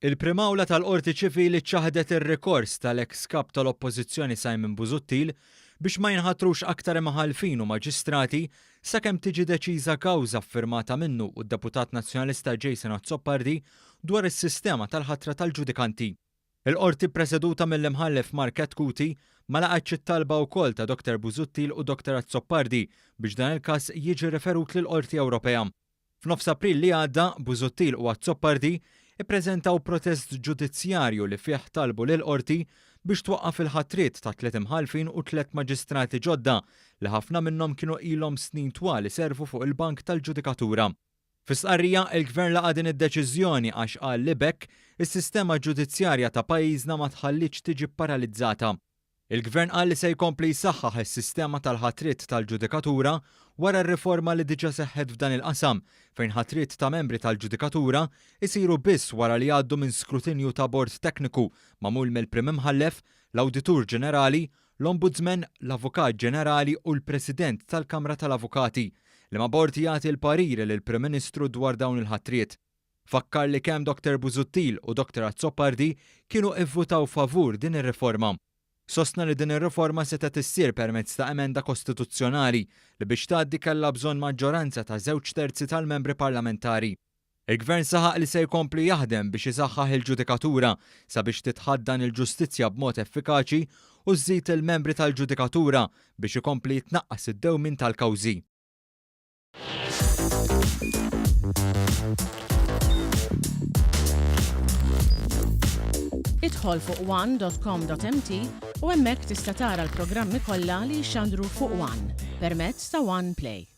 Il-Prim Awla tal-Qorti Ċivili ċaħdet ir-rikors tal-eks Kap tal-Oppożizzjoni Simon Busuttil biex ma jinħatrux aktar imħallfin u maġistrati sakemm tiġi deċiża kawża ffirmata minnu u d-Deputat Nazzjonalista Jason Azzopardi dwar is-sistema tal-ħatra tal-ġudikanti. Il-Qorti ppreseduta mill-Imħallef Mark Chetcuti ma laqgħetx it-talba wkoll ta' Dr Busuttil u Dr Azzopardi biex dan il-każ jiġi riferut lill-Qorti Ewropea. F'nofs April li għadda, Busuttil u Azzopardi ippreżentaw protest ġudizzjarju li fih talbu lill-Qorti biex twaqqaf il-ħatriet ta' tliet imħallfin u tliet maġistrati ġodda li ħafna minnhom kienu ilhom snin twal iservu fuq il-bank tal-ġudikatura. Fi stqarrija, il-Gvern laqa' din id-deċiżjoni għax qal li b'hekk is-sistema ġudizzjarja ta' pajjiżna ma tħallietx tiġi pparalizzata. Il-Gvern qal li se jkompli jsaħħaħ is-sistema tal-ħatriet tal-ġudikatura wara r-riforma li diġà seħħet f'dan il-qasam, fejn ħatriet ta' membri tal-ġudikatura jsiru biss wara li jgħaddu minn skrutinju ta' bord tekniku magħmul mill-Prim Imħallef, l-Awditur Ġenerali, l-Ombudsman, l-Avukat Ġenerali u l-President tal-Kamra tal-Avukati, liema bord jagħti l-pariri lill-Prim Ministru dwar dawn il-ħatriet. Fakkar li kemm Dr Busuttil u Dr Azzopardi kienu ivvutaw favur din ir-riforma. Sostna li din ir-riforma setgħet issir permezz ta' emenda kostituzzjonali li biex tgħaddi kellha bżonn maġġoranza ta' żewġ terzi tal-membri parlamentari. Il-Gvern saħaq li se jkompli jaħdem biex isaħħaħ il-ġudikatura sabiex titħaddan il-ġustizzja b'mod effikaċi u żżid il-membri tal-ġudikatura biex ikompli jitnaqqas id-dewmien tal-kawżi. Idħol fuq one.com.mt u hemmhekk tista' tara l-programmi kollha li jixxandru fuq One permezz ta' One Play.